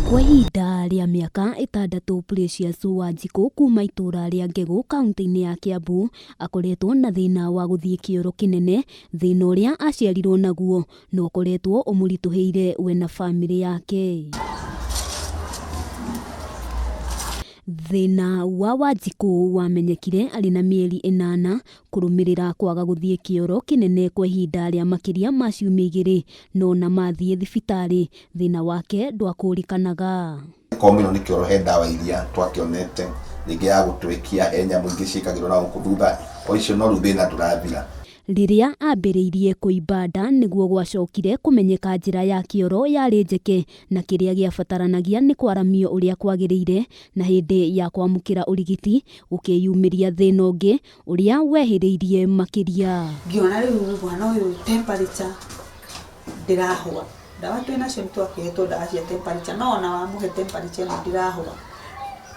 Kwa ihinda rĩa mĩaka ĩtandatũ Precious Wanjikũ kuma itũra rĩa Ngegũ kaunti-inĩ ya Kiambu akoretwo na thĩna wa gũthiĩ kĩoro kĩnene, thĩna ũrĩa aciarirwo naguo na ũkoretwo ũmũritũhĩire we na bamĩrĩ yake. Thĩna wa Wanjikũ wamenyekire arĩ na mĩeri ĩnana kũrũmĩrĩra kwaga gũthiĩ kĩoro kĩnene kwa ihinda rĩa makĩria ma ciumia igĩrĩ no ona mathiĩ thibitarĩ thĩna wake ndwakũrĩkanaga. Komĩrwo nĩ kĩoro he ndawa iria twakĩonete rĩngĩ ya gũtwekia, he nyamũ ingĩ ciĩkagĩrwo na gũkũ thutha, o icio no rĩu thĩna ndũrathira. Rĩrĩa ambĩrĩirie kũimba nda nĩguo gwacokire kũmenyeka njĩra ya kĩoro yarĩ njeke na kĩrĩa gĩabataranagia nĩ kwaramio ũrĩa kwagĩrĩire na hĩndĩ ya kwamũkĩra ũrigiti gũkĩyumĩria thĩna ũngĩ ũrĩa wehĩrĩirie makĩria. Ngĩona rĩu mwana ũyũ temperature ndĩrahũa. Ndawa twĩ nacio nĩ twakĩhetwo ndawa cia temperature no ona wamũhe temperature ĩno ndĩrahũa.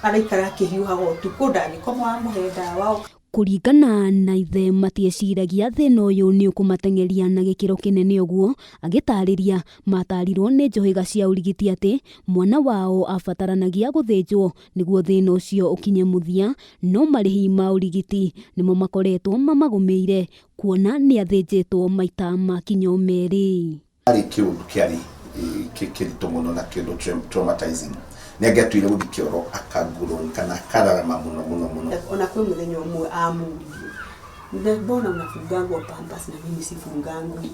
Araikara akĩhiũhaga ũtukũ ndangĩkoma wamũhe ndawa. Kũringana na ithe matieciragia thĩna ũyũ nĩ ũkũmateng'eria na gĩkĩro kĩnene ũguo, agĩtarĩria matarirwo nĩ njũhĩga cia ũrigiti atĩ mwana wao abataranagia gũthĩnjwo nĩguo thĩna ũcio ũkinye mũthia, no marĩhi ma ũrigiti nĩmo makoretwo mamagũmĩire kuona nĩ athĩnjĩtwo maita makinya o merĩ. Arĩ kĩũndũ kĩarĩ kĩritũ mũno na kĩũndũ traumatizing. Nĩ angĩatuire gũthiĩ kĩoro akangurũn kana akararama mũno mũno mũno. Ona kwĩ mũthenya ũmwe amũririe, mbona unafungangwa pampers na mimi sifungangwi?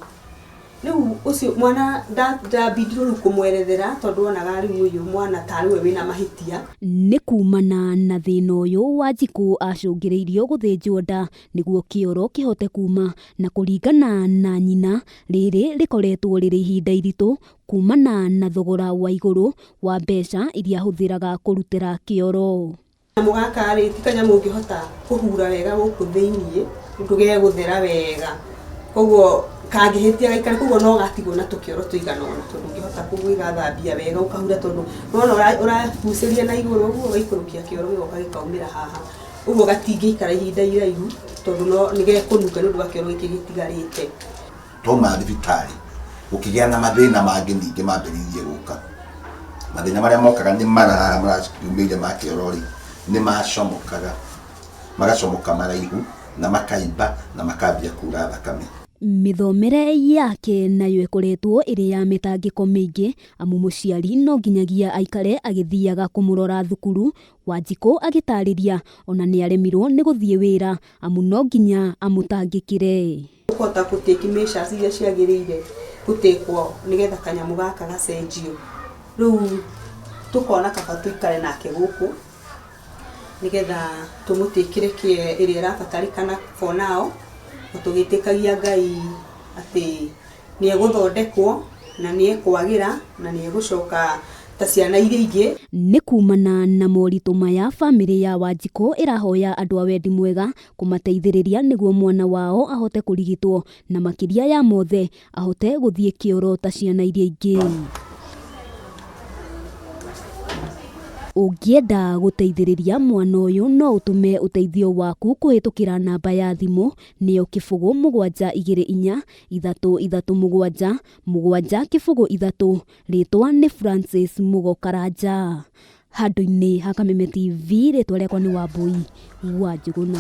Rĩu ũcio mwana ndambindirwo rĩu kũmwerethera tondũ onaga rĩu ũyũ mwana tarĩ we wĩna mahĩtia. Nĩ kumana na thĩna ũyũ Wanjikũ acũngĩrĩirio gũthĩnjwo nda nĩguo kĩoro kĩhote kuma na kũringana na nyina rĩrĩ rĩkoretwo rĩrĩ ihinda iritũ kumana na thogora wa igũrũ wa mbeca iria ahũthĩraga kũrutĩra kĩoro. Kanyamũ gaka rĩ ti kanyamũ ũngĩhota kũhura wega gũkũ thĩiniĩ ũndũ gegũthera wega, koguo kangĩhĩtia gaikare, koguo no gatigwo na tũkĩoro tũigana ũna tondũ ndũngĩhota gũgathambia wega ũkahura tondũ nĩwona ũragucĩria na igũrũ ũguo ũgaikũrũkia kĩoro gĩgoka gĩkaumĩra haha, ũguo gatingĩikara ihinda iraihu tondũ no nĩgekũnunga nĩ ũndũ wa kĩoro gĩkĩ gĩtigarĩte. Twauma thibitarĩ gũkĩgĩa na mathĩna mangĩ ningĩ mambĩrĩirie gũka. Mathĩna marĩa mokaga nĩ mara haha maraumĩire ma kĩoro rĩ, nĩ macomokaga, magacomoka maraihu na makaimba na makambia kura thakame. Mĩthomere yake nayo ĩkoretwo ĩrĩ ya mĩtangĩko mĩingĩ amu mũciari no nginyagia aikare agĩthiaga kũmũrora thukuru. Wanjikũ agĩtarĩria ona nĩ aremirwo nĩ gũthiĩ wĩra amu no nginya amũtangĩkĩre. Ũkũhota gũ take measures iria ciagĩrĩire gũtekwo nĩgetha kanyamũ gaka gacenjio. Rĩu tũkona kaba tũikare nake gũkũ nĩgetha tũmũtĩkĩre care ĩrĩa ĩrabatarĩkana for now, o tũgĩtĩkagia Ngai atĩ nĩ egũthondekwo na nĩ ekwagĩra na nĩ egũcoka ta ciana iria ingĩ. Nĩ kumana na moritũ maya bamĩrĩ ya Wanjikũ ĩrahoya andũ a wendi mwega kũmateithĩrĩria nĩguo mwana wao ahote kũrigitwo na makĩria ya mothe ahote gũthiĩ kĩoro ta ciana iria ingĩ. Ũngĩenda gũteithĩrĩria mwana ũyũ no ũtũme ũteithio waku kũhĩtũkĩra namba ya thimũ nĩyo 0 7 2 4 3 3 7 7 0 3 rĩtwa nĩ Francis Mugo Karanja. Handũ-inĩ ha Kameme TV rĩtwa rĩakwa nĩ Wambui wa Njũgũna.